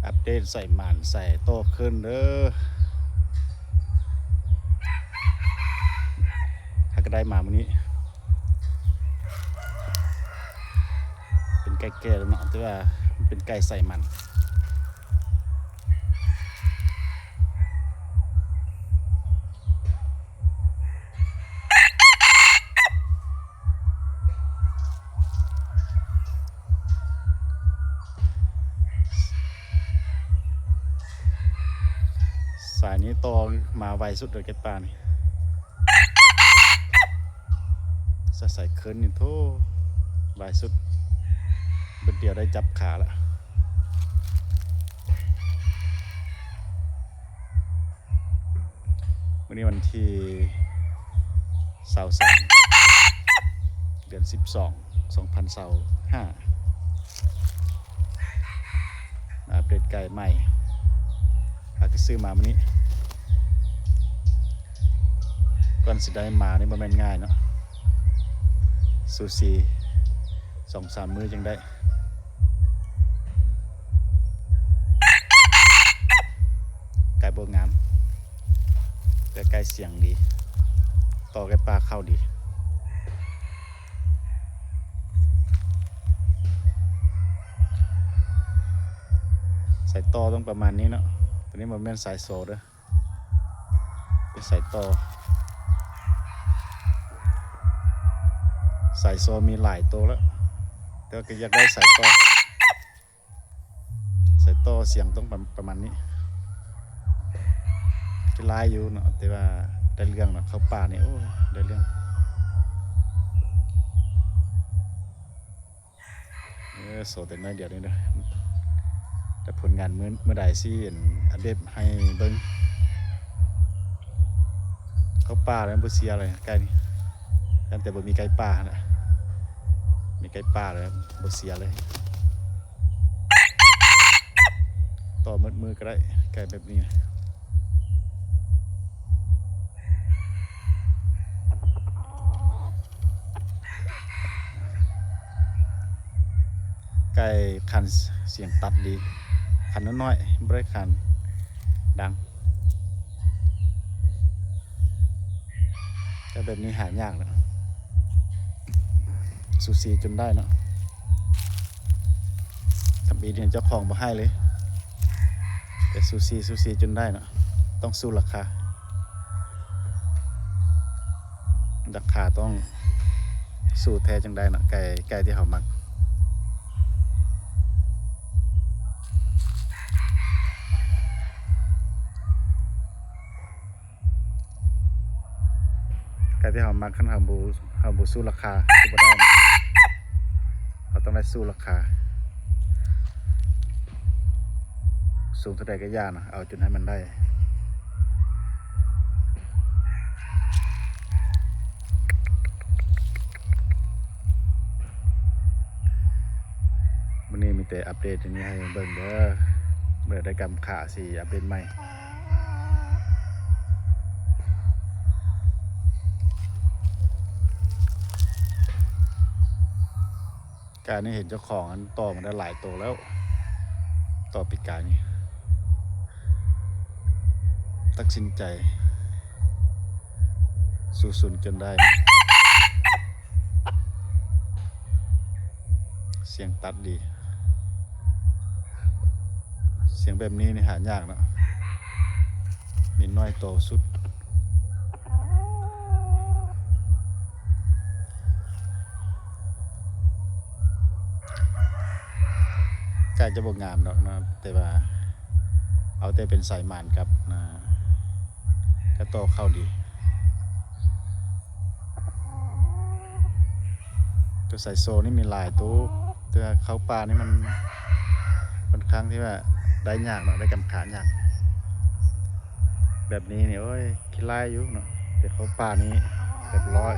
ອັບເດດໃສ່ໝານໃສ່ໂຕຂຶ້ນເດີ. ຫາກະໄດ້ມາມື້ນີ້ ເປັນໄກ່ແກ່ແລ້ວເນາະ ແຕ່ວ່າມັນເປັນໄກ່ໃສ່ໝານ. ສາຍນີ້ຕໍ່ມາໄວສຸດເດີ ໄກ່ປ່ານີ້. ສາຍ ສາຍເຄີນນີ້ ໂທ້ ໄວສຸດ ບຶດດຽວໄດ້ຈັບຂາລະ. ມື້ນີ້ວັນທີຊາວສາມ ເດືອນສິບສອງ ສອງພັນຊາວຫ້າ ມາອັບເດດໄກ່ໃໝ່ ຫາກະຊື້ມາມື້ນີ້. ກ່ອນຊິໄດ້ມານີ້ບໍ່ແມ່ນງ່າຍເນາະ ຊູຊີສອງສາມມື້ຈຶ່ງໄດ້. ໄກ່ບໍ່ງາມ ແຕ່ໄກ່ສຽງດີ ຕໍ່ໄກ່ປ່າເຂົ້າດີ. ສາຍຕໍ່ຕ້ອງປະມານນີ້ເນາະ ໂຕນີ້ບໍ່ແມ່ນສາຍໂຊເດີ. ເປັນສາຍຕໍ່ ສາຍໂຊມີຫຼາຍໂຕແລ້ວ ແຕ່ວ່າກະຢາກໄດ້ສາຍຕໍ່ ສາຍຕໍ່ສຽງຕ້ອງປະ ປະມານນີ້. ຄືຫຼາຍຢູ່ເນາະ ແຕ່ວ່າໄດ້ເລື່ອງເນາະ ເຂົ້າປ່ານີ້ ໂອ້ ໄດ້ເລື່ອງ. ເອີ ໂຊແຕ່ໜ້ອຍດຽວນີ້ເດີ ແຕ່ຜົນງານມື້ ມື້ໃດຊິອັບເດດໃຫ້ເບິ່ງ. ເຂົ້າປ່າແລ້ວບໍ່ເສຍເລີຍໄກ່ນີ້ ຕັ້ງແຕ່ບໍ່ມີໄກ່ປ່າຫັ້ນແຫຼະ ມີໄກ່ປ່າແລ້ວບໍ່ເສຍເລີຍ. ຕໍ່ໝົດມື້ກະໄດ້ ໄກ່ແບບນີ້. ໄກ່ຂັນສຽງຕັດດີ ຂັນນ້ອຍໆ ບໍ່ໄດ້ຂັນດັງ. ແຕ່ແບບນີ້ຫາຍາກເນາະ ຊູຊີຈົນໄດ້ເນາະ. ທຳອິດນີ້ເຈົ້າຂອງບໍ່ໃຫ້ເລີຍ ແຕ່ຊູຊີ ຊູຊີຈົນໄດ້ເນາະ. ຕ້ອງສູ້ລາຄາ ລາຄາຕ້ອງສູ້ແທ້ຈຶ່ງໄດ້ເນາະ ໄກ່ ໄກ່ທີ່ເຮົາມັກ. ການທີ່ເຮົາມັກ ຄັນເຮົາບໍ່ ເຮົາບໍ່ສູ້ລາຄາ ຄືບໍ່ໄດ້ນະ. ເຮົາຕ້ອງໄດ້ສູ້ລາຄາ ສູງເທົ່າໃດກໍຢ່ານະ ເອົາຈົນໃຫ້ມັນໄດ້. ມື້ນີ້ມີແຕ່ອັບເດດອັນນີ້ໃຫ້ເບິ່ງເດີ ເມື່ອໃດໄດ້ກຳຂາຊິອັບເດດໃໝ່. ກາຍນີ້ເຫັນເຈົ້າຂອງອັນຕໍ່ມາໄດ້ຫຼາຍໂຕແລ້ວ ຕໍ່ປີກາຍນີ້ ຕັດສິນໃຈສູ້ຊົນຈົນໄດ້. ສຽງຕັດດີ ສຽງແບບນີ້ນີ້ຫາຍາກເນາະ ມີໜ້ອຍໂຕສຸດ. ກະຈະບໍ່ງາມດອກເນາະ ແຕ່ວ່າເອົາແຕ່ເປັນສາຍໝານກັບນາ ກະຕໍ່ເຂົ້າດີ. ໂຕສາຍໂຊນີ້ມີຫຼາຍໂຕ ແຕ່ວ່າເຂົ້າປ່ານີ້ມັນຄ່ອນຂ້າງທີ່ວ່າໄດ້ຍາກເນາະ ໄດ້ກຳຂາຍາກ. ແບບນີ້ນີ້ ໂອ້ຍ ຂີ້ລ້າຍຢູ່ເນາະ ແຕ່ເຂົ້າປ່ານີ້ຮຽບຮ້ອຍ.